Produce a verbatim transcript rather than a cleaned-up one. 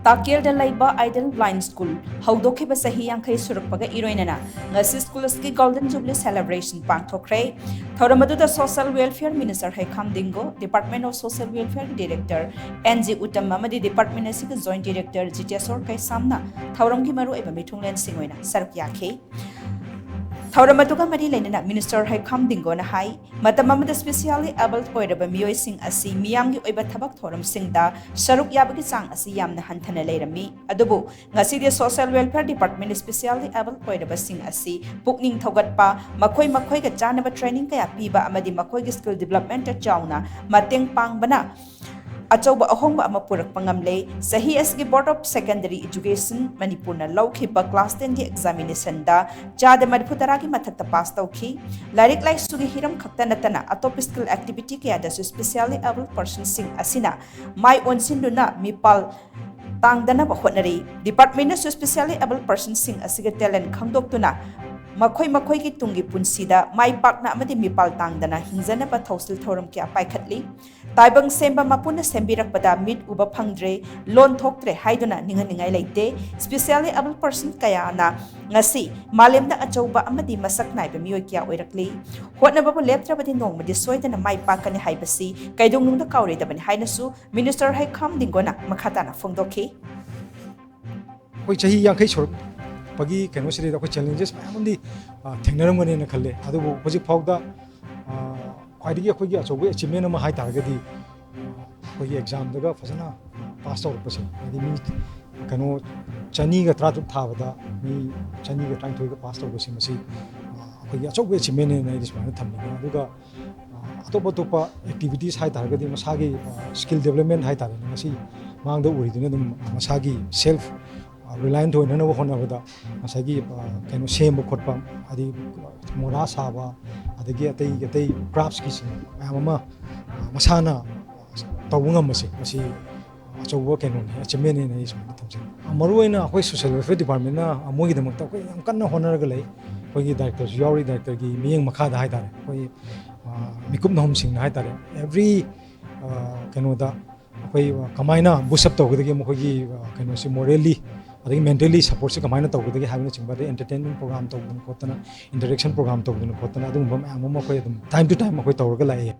ꯇꯥꯛꯀꯦꯜꯗ ꯂꯩꯕ Idol Blind School ꯍꯧꯗꯣꯛꯈꯤꯕ ꯆꯍꯤ ꯌꯥꯡꯈꯩ ꯁꯨꯔꯛꯄꯒ ꯏꯔꯣꯏꯅꯅ ꯉꯁꯤ ꯁ꯭ꯀꯨꯜ ꯑꯁꯤꯒꯤ Golden Jubilee Celebration ꯄꯥꯡꯊꯣꯛꯈ꯭ꯔꯦ꯫ ꯊꯧꯔꯝ ꯑꯗꯨꯗ Social Welfare Minister ꯍꯩꯈꯥꯝ ꯗꯤꯡꯒꯣ, Department of Social Welfare Director N G Uttam ꯑꯃꯗꯤ department ꯑꯁꯤꯒꯤ Joint Director ꯖꯤꯇꯦꯁꯣꯔ ꯀꯩꯁꯥꯝꯅ ꯊꯧꯔꯝꯒꯤ ꯃꯔꯨꯑꯣꯏꯕ ꯃꯤꯊꯨꯡꯂꯦꯟꯁꯤꯡ ꯑꯣꯏꯅ ꯁꯔꯨꯛ ꯌꯥꯈꯤ꯫ ꯊꯧꯔꯝ ꯑꯗꯨꯒ ꯃꯔꯤ ꯂꯩꯅꯅ Minister ꯍꯩꯈꯥꯝ ꯗꯤꯡꯒꯣꯅ ꯍꯥꯏ, ꯃꯇꯝ ꯑꯃꯗ specially abled ꯑꯣꯏꯔꯕ ꯃꯤꯑꯣꯏꯁꯤꯡ ꯑꯁꯤ ꯃꯤꯌꯥꯝꯒꯤ ꯑꯣꯏꯕ ꯊꯕꯛ ꯊꯧꯔꯝꯁꯤꯡꯗ ꯁꯔꯨꯛ ꯌꯥꯕꯒꯤ ꯆꯥꯡ ꯑꯁꯤ ꯌꯥꯝꯅ ꯍꯟꯊꯅ ꯂꯩꯔꯝꯃꯤ꯫ ꯑꯗꯨꯕꯨ ꯉꯁꯤꯗꯤ Social Welfare Department specially abled ꯑꯣꯏꯔꯕꯁꯤꯡ ꯑꯁꯤ ꯄꯨꯛꯅꯤꯡ ꯊꯧꯒꯠꯄ, ꯃꯈꯣꯏ ꯃꯈꯣꯏꯒ ꯆꯥꯟꯅꯕ training ꯀꯌꯥ ꯄꯤꯕ ꯑꯃꯗꯤ ꯃꯈꯣꯏꯒꯤ skill developmentꯇ ꯆꯥꯎꯅ ꯃꯇꯦꯡ ꯄꯥꯡꯕꯅ ꯑꯆꯧꯕ ꯑꯍꯣꯡꯕ ꯑꯃ ꯄꯨꯔꯛꯄ ꯉꯝꯂꯦ꯫ ꯆꯍꯤ ꯑꯁꯤꯒꯤ Board of Secondary Education ꯃꯅꯤꯄꯨꯔꯅ ꯂꯧꯈꯤꯕ class tenꯒꯤ examinationꯗ ꯆꯥꯗ ꯃꯔꯤꯐꯨ ꯇꯔꯥꯒꯤ ꯃꯊꯛꯇ pass ꯇꯧꯈꯤ꯫ ꯂꯥꯏꯔꯤꯛ ꯂꯥꯏꯁꯨꯒꯤ ꯍꯤꯔꯝ ꯈꯛꯇ ꯅꯠꯇꯅ ꯑꯇꯣꯞꯄ skill activity ꯀꯌꯥꯗꯁꯨ specially abled personꯁꯤꯡ ꯑꯁꯤꯅ ꯃꯥꯏ ꯑꯣꯟꯁꯤꯟꯗꯨꯅ ꯃꯤꯄꯥꯜ ꯇꯥꯡꯗꯅꯕ ꯍꯣꯠꯅꯔꯤ꯫ Departmentꯅꯁꯨ specially abled personꯁꯤꯡ ꯑꯁꯤꯒꯤ talent ꯈꯪꯗꯣꯛꯇꯨꯅ ꯃꯈꯣꯏ ꯃꯈꯣꯏꯒꯤ ꯇꯨꯡꯒꯤ ꯄꯨꯟꯁꯤꯗ ꯃꯥꯏ ꯄꯥꯛꯅ ꯑꯃꯗꯤ ꯃꯤꯄꯥꯜ ꯇꯥꯡꯗꯅ ꯍꯤꯡꯖꯅꯕ ꯊꯧꯁꯤꯜ ꯊꯧꯔꯝ ꯀꯌꯥ ꯄꯥꯏꯈꯠꯂꯤ꯫ ꯇꯥꯏꯕꯪ ꯁꯦꯝꯕ ꯃꯄꯨꯅ ꯁꯦꯝꯕꯤꯔꯛꯄꯗ ꯃꯤꯠ ꯎꯕ ꯐꯪꯗ꯭ꯔꯦ, ꯂꯣꯟ ꯊꯣꯛꯇ꯭ꯔꯦ ꯍꯥꯏꯗꯨꯅ ꯅꯤꯡꯍꯟꯅꯤꯡꯉꯥꯏ ꯂꯩꯇꯦ꯫ Specially abled person ꯀꯌꯥꯅ ꯉꯁꯤ ꯃꯥꯂꯦꯝꯗ ꯑꯆꯧꯕ ꯑꯃꯗꯤ ꯃꯁꯛ ꯅꯥꯏꯕ ꯃꯤꯑꯣꯏ ꯀꯌꯥ ꯑꯣꯏꯔꯛꯂꯤ꯫ ꯍꯣꯠꯅꯕꯕꯨ ꯂꯦꯞꯇ꯭ꯔꯕꯗꯤ ꯅꯣꯡꯃꯗꯤ ꯁꯣꯏꯗꯅ ꯃꯥꯏ ꯄꯥꯛꯀꯅꯤ ꯍꯥꯏꯕꯁꯤ ꯀꯩꯗꯧꯅꯨꯡꯗ ꯀꯥꯎꯔꯣꯏꯗꯕꯅꯤ ꯍꯥꯏꯅꯁꯨ Minister ꯍꯩꯈꯥꯝ ꯗꯤꯡꯒꯣꯅ ꯃꯈꯥ ꯇꯥꯅ ꯐꯣꯡꯗꯣꯛꯈꯤ꯫ ꯑꯩꯈꯣꯏ ꯆꯍꯤ ꯌꯥꯡꯈꯩ ꯁꯨꯔꯛꯄꯒꯤ ꯀꯩꯅꯣꯁꯤꯗꯩꯗ ꯑꯩꯈꯣꯏ challenges ꯃꯌꯥꯝ ꯑꯃꯗꯤ, ꯑ, ꯊꯦꯡꯅꯔꯝꯒꯅꯦꯅ ꯈꯜꯂꯦ꯫ ꯑꯗꯨꯕꯨ ꯍꯧꯖꯤꯛ ꯐꯥꯎꯗ, ꯑ, ꯈ꯭ꯋꯥꯏꯗꯒꯤ ꯑꯩꯈꯣꯏꯒꯤ ꯑꯆꯧꯕ achievement ꯑꯃ ꯍꯥꯏ ꯇꯥꯔꯒꯗꯤ, ꯑ, ꯑꯩꯈꯣꯏꯒꯤ examꯗꯒ ꯐꯖꯅ pass ꯇꯧꯔꯛꯄꯁꯦ, ꯍꯥꯏꯗꯤ ꯃꯤ ꯀꯩꯅꯣ ꯆꯅꯤꯒ ꯇꯔꯥꯇꯔꯨꯛ ꯊꯥꯕꯗ ꯃꯤ ꯆꯅꯤꯒ ꯇꯔꯥꯅꯤꯊꯣꯏꯒ pass ꯇꯧꯕꯁꯦ, ꯃꯁꯤ, ꯑ, ꯑꯩꯈꯣꯏꯒꯤ ꯑꯆꯧꯕ achievementꯅꯦꯅ ꯑꯩꯗꯤ ꯁꯨꯃꯥꯏꯅ ꯊꯝꯅꯤꯡꯉꯤ꯫ ꯑꯗꯨꯒ ꯑꯇꯣꯞ ꯑꯇꯣꯞꯄ activities ꯍꯥꯏ ꯇꯥꯔꯒꯗꯤ ꯃꯁꯥꯒꯤ, ꯑ, skill development ꯍꯥꯏ ꯇꯥꯔꯦꯅꯦ, ꯉꯁꯤ ꯃꯥꯡꯗ ꯎꯔꯤꯗꯨꯅ ꯑꯗꯨꯝ ꯃꯁꯥꯒꯤ self, ꯑ, reliant ꯑꯣꯏꯅꯅꯕ ꯍꯣꯠꯅꯕꯗ ꯉꯁꯥꯏꯒꯤ, ꯑ, ꯀꯩꯅꯣ ꯁꯦꯝꯕ ꯈꯣꯠꯄ, ꯍꯥꯏꯗꯤ ꯃꯣꯔꯥ ꯁꯥꯕ, ꯑꯗꯒꯤ ꯑꯇꯩ ꯑꯇꯩ craftꯀꯤꯁꯤꯡ ꯃꯌꯥꯝ ꯑꯃ, ꯑ, ꯃꯁꯥꯅ ꯇꯧꯕ ꯉꯝꯕꯁꯦ, ꯃꯁꯤ ꯑꯆꯧꯕ ꯀꯩꯅꯣꯅꯤ, achievementꯅꯦꯅ ꯑꯩ ꯁꯨꯃꯥꯏꯅ ꯊꯝꯖꯩ꯫ ꯃꯔꯨꯑꯣꯏꯅ ꯑꯩꯈꯣꯏ Social Welfare Departmentꯅ ꯃꯣꯏꯒꯤꯗꯃꯛꯇ ꯑꯩꯈꯣꯏ ꯌꯥꯝ ꯀꯟꯅ ꯍꯣꯠꯅꯔꯒ ꯂꯩ꯫ ꯑꯩꯈꯣꯏꯒꯤ directorꯁꯨ ꯌꯥꯎꯔꯤ, directorꯒꯤ ꯃꯤꯠꯌꯦꯡ ꯃꯈꯥꯗ ꯍꯥꯏ ꯇꯥꯔꯦ, ꯑꯩꯈꯣꯏ, ꯑ, ꯃꯤꯀꯨꯞ ꯅꯍꯨꯝꯁꯤꯡꯅ ꯍꯥꯏ ꯇꯥꯔꯦ, every, ꯑ, ꯀꯩꯅꯣꯗ, ꯑꯩꯈꯣꯏ ꯀꯃꯥꯏꯅ ꯕꯨꯁ ꯑꯞ ꯇꯧꯒꯗꯒꯦ, ꯃꯈꯣꯏꯒꯤ ꯀꯩꯅꯣꯁꯦ ꯃꯣꯔꯦꯜꯂꯤ ꯑꯗꯒꯤ ꯃꯦꯟꯇꯦꯜꯂꯤ ꯁꯄꯣꯔꯠꯁꯦ ꯀꯃꯥꯏꯅ ꯇꯧꯒꯗꯒꯦ ꯍꯥꯏꯕꯅꯆꯤꯡꯕ, ꯑꯗꯩ ꯑꯦꯟꯇꯔꯇꯦꯟꯃꯦꯟ ꯄ꯭ꯔꯣꯒ꯭ꯔꯥꯝ ꯇꯧꯗꯅ ꯈꯣꯠꯇꯅ, ꯏꯟꯇꯔꯦꯛꯁꯟ ꯄ꯭ꯔꯣꯒ꯭ꯔꯥꯝ ꯇꯧꯗꯅ ꯈꯣꯠꯇꯅ ꯑꯗꯨꯒꯨꯝꯕ ꯃꯌꯥꯝ ꯑꯃ ꯑꯩꯈꯣꯏ ꯑꯗꯨꯝ ꯇꯥꯏꯝ ꯇꯨ ꯇꯥꯏꯝ ꯑꯩꯈꯣꯏ ꯇꯧꯔꯒ ꯂꯥꯛꯑꯦ꯫